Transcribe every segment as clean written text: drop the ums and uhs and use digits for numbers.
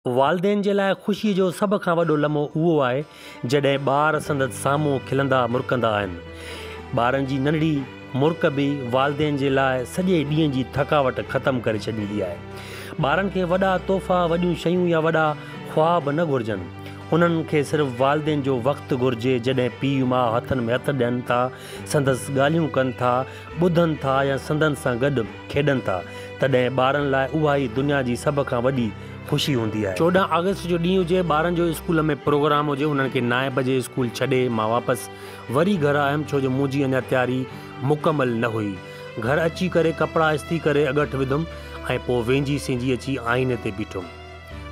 والدين جي لاء خوشيء جو سڀ کان وڏو لمحو اهو آهي، جڏهن ٻار سندس سامهون کلندا مرڪندا آهن. ٻارن جي ننڍڙي مرڪ به والدين جي لاء سڄي ڏينهن جي ٿڪاوٽ ختم ڪري ڇڏيندي آهي. ٻارن کي وڏا تحفا، وڏيون شيون يا وڏا خواب نه گهرجن. انهن کي صرف والدين جو وقت گهرجي، جڏهن پيء ماء هٿن ۾ هٿ ڏين ٿا، سندس ڳالهيون ڪن ٿا، ٻڌن ٿا يا سندن سان گڏ کيڏن ٿا، تڏهن ٻارن لاء اها ئي دنيا جي سڀ کان وڏي خوشي هوندي آهي. 14 آگسٽ جو ڏينهن هجي، ٻارن جو اسڪول ۾ پروگرام هجي، انهن کي نائين بجي اسڪول ڇڏي مان واپس وري گهر آيم ڇو جو منهنجي اڃا تياري مڪمل نه هئي. گهر اچي ڪري ڪپڙا استري ڪري اڳٺ وڌم ۽ پوء وينجهي سينجهي اچي آئيني تي بيٺم.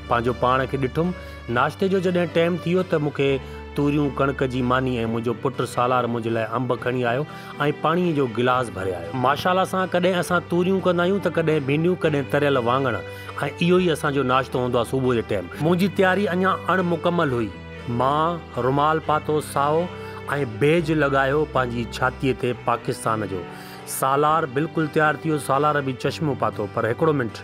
پنهنجو پاڻ کي ڏٺم. ناشتي جو جڏهن ٽيم ٿي ويو ته مون کي توريون، ڪڻڪ جي ماني ۽ منهنجو پٽ سالار منهنجي لاء انب کڻي آيو ۽ پاڻيء جو گلاس ڀري آيو. ماشاءالله سان ڪڏهن اسان توريون ڪندا آهيون ته ڪڏهن ڀينڊيون، ڪڏهن تريل واڱڻ ۽ اهو ئي اسان جو ناشتو هوندو آهي صبح جي ٽيم. منهنجي تياري اڃا اڻ مڪمل هئي. مان رومال پاتو سائو ۽ بيج لڳايو پنهنجي ڇاتيء تي پاڪستان جو. سالار بلڪل تيار ٿي ويو، سالار به چشمو پاتو پر هڪڙو منٽ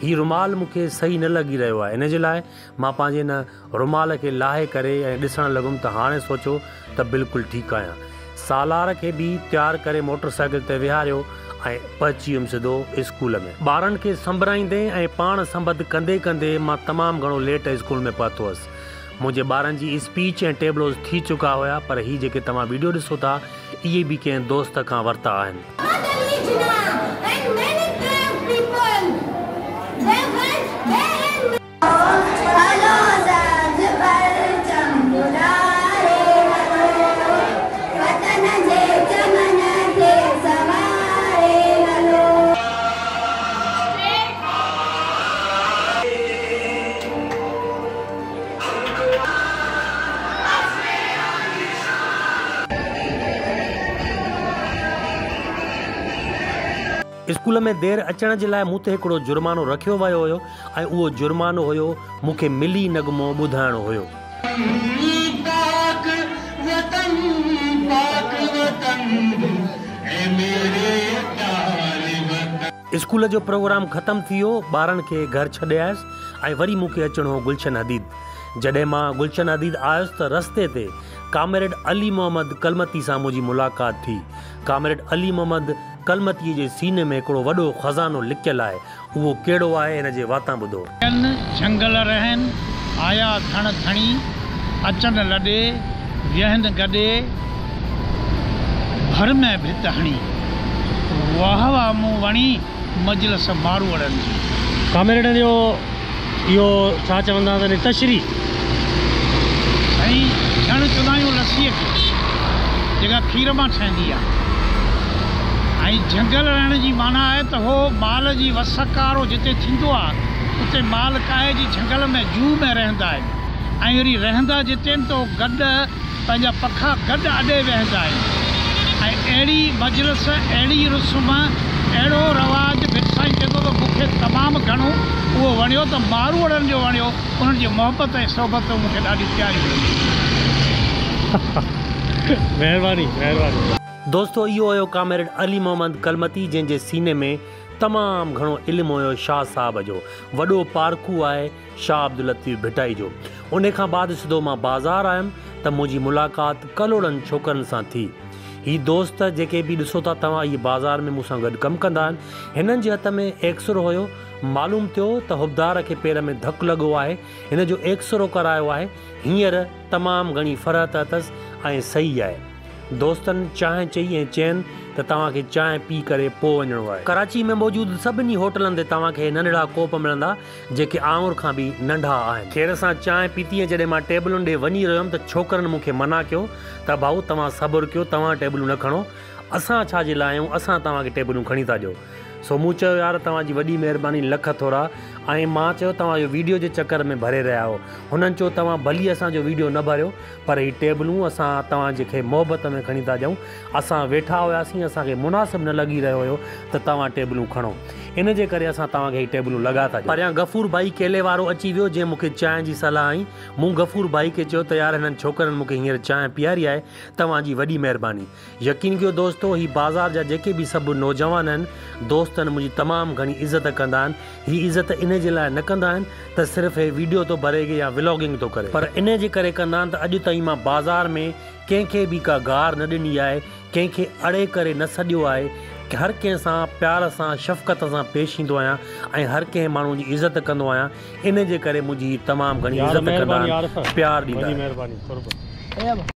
هي رومال مون کي صحيح نه لڳي رهيو آهي ان جي لاء مان پنهنجي ان رومال کي لاهي ڪري ۽ ڏسڻ لڳم ته هاڻي سوچيو ته بلڪل ٺيڪ آهيان. سالار کي به تيار ڪري موٽر سائيڪل تي ويهاريو ۽ پهچي ويم سڌو اسڪول ۾. ٻارن کي سنڀرائيندي ۽ پاڻ سنبڌ ڪندي ڪندي مان تمام گهڻو ليٽ اسڪول ۾ پهتو هئس. منهنجي ٻارن جي اسپيچ ۽ ٽيبلوز ٿي چڪا هيا پر هي جيڪي توهان ويڊيو ڏسو ٿا اهي به ڪنهن دوست کان ورتا آهن. اسڪول ۾ دير اچڻ جي لاء مون تي هڪڙو جرمانو رکيو ويو هيو ۽ اهو جرمانو هيو مون کي ملي نغمو ٻڌائڻو هيو. پاڪ وطن پاڪ وطن اي ميري پياري وطن. اسڪول جو پروگرام ختم ٿي ويو، ٻارن کي گهر ڇڏي آيس ۽ وري مون کي اچڻو هو گلشن حديد. جڏهن مان گلشن حديد آيس ته رستي تي ڪامريڊ علي محمد ڪلمتي سان منهنجي ملاقات ٿي. ڪامريڊ علي محمد ڪلمتيء جي سيني ۾ هڪڙو وڏو خزانو لڪيل آهي، اهو ڪهڙو آهي هن جي واتان ٻڌو. ڪن جهنگل رهن، آيا ڌڻ ڌڻي، اچن لڏي، ويهن گڏي، ڀر ۾ ڀت هڻي. واهه واهه مون وڻي، مجلس ماروئڙن جي. ڪامريڊن جو اهو ڇا چوندا آهن تشريح. سائين ڇڻ چوندا آهيون لسيء کي جيڪا کير مان ٺهندي آهي ۽ جهنگل رهڻ جي معنيٰ آهي ته هو مال جي وسڪارو جتي ٿيندو آهي اتي مال ڪاهي جي جهنگل ۾ جوء ۾ رهندا آهن ۽ وري رهندا جتي آهن ته هو گڏ پنهنجا پکا گڏ اڏي ويهندا آهن ۽ اهڙي مجلس، اهڙي رسم، اهڙو رواج ڀٽ سائين چوندو ته مون کي تمام گهڻو اهو وڻيو ته ماروئڙن جو وڻيو، انهن جي محبت ۽ صحبت مون کي ڏاڍي پياري لڳي. مهرباني مهرباني. دوستو اهو هيو ڪامريڊ علي محمد ڪلمتي جنهن جي سيني ۾ تمام گهڻو علم هيو شاهه صاحب جو وڏو پارکو آهي شاهه عبداللطيف ڀٽائي جو. انهي کان بعد سڌو مان بازار آيم ته منهنجي ملاقات ڪلهوڙن ڇوڪرن سان ٿي. هي دوست جيڪي به ڏسو ٿا توهان اهي بازار ۾ مون سان گڏ ڪم ڪندا آهن. هنن جي هٿ ۾ ايڪسرو هيو. معلوم ٿيو ته حبدار کي پير ۾ ڌڪ لڳو آهي. هن جو ايڪسرو ڪرايو آهي. هينئر تمام گهڻي فرحت اٿس ۽ صحيح آهي. دوستن چانهه چئي ۽ چين ته توهان کي چانهه پي ڪري پوء وڃڻو آهي. ڪراچي ۾ موجود سڀني هوٽلن تي توهان کي ننڍڙا ڪوپ ملندا جيڪي آڱر کان به ننڍا آهن. خير سان چانهه پيتي ۽ جڏهن مان ٽيبلن ڏي وڃي رهيو هيم ته ڇوڪرن مون کي منع ڪيو ته ڀائو توهان صبر ڪيو توهان ٽيبلون نه کڻو اسان ڇا جي لاء آهيون اسان توهان کي ٽيبلون کڻي ٿا ڏيو سو مون چيو يار توهان جي وڏي مهرباني لک ٿورا ۽ مان چيو توهان اهو ويڊيو جي چڪر ۾ ڀري رهيا آهيو هنن چيو توهان ڀلي اسان جو ويڊيو نه ڀريو پر هي ٽيبلون اسان توهان جي کي محبت ۾ کڻي ٿا ڏيون اسان ويٺا هياسين اسان کي مناسب نه لڳي رهيو هيو ته توهان ٽيبلون کڻو ان جي ڪري اسان توهان کي هي ٽيبلون لڳا ٿا ڏيون. پريان غفور ڀائي ڪيلي وارو اچي ويو جنهن مون کي چانهه جي صلاح هنئي. مون غفور ڀائي کي چيو ته يار هنن ڇوڪرن مون کي هينئر چانهه پياري آهي توهان جي وڏي مهرباني. يقين ڪيو دوستو هي بازار جا جيڪي به سڀ نوجوان آهن دوست. دوست آهن منهنجي تمام گهڻي عزت ڪندا آهن. هي عزت انهي جي لاء نه ڪندا آهن ته صرف هي ويڊيو ٿو ڀري يا ولاگنگ ٿو ڪري پر انهي جي ڪري ڪندا آهن ته اڄ تائين مان بازار ۾ ڪنهن کي به ڪا گار نه ڏني آهي، ڪنهن کي اڙي ڪري نه سڏيو آهي، هر ڪنهن سان پيار سان شفقت سان پيش ايندو آهيان ۽ هر ڪنهن ماڻهو جي عزت ڪندو آهيان، انهي جي ڪري منهنجي هي تمام گهڻي عزت ڪندا آهن، پيار ڏيندا آهن.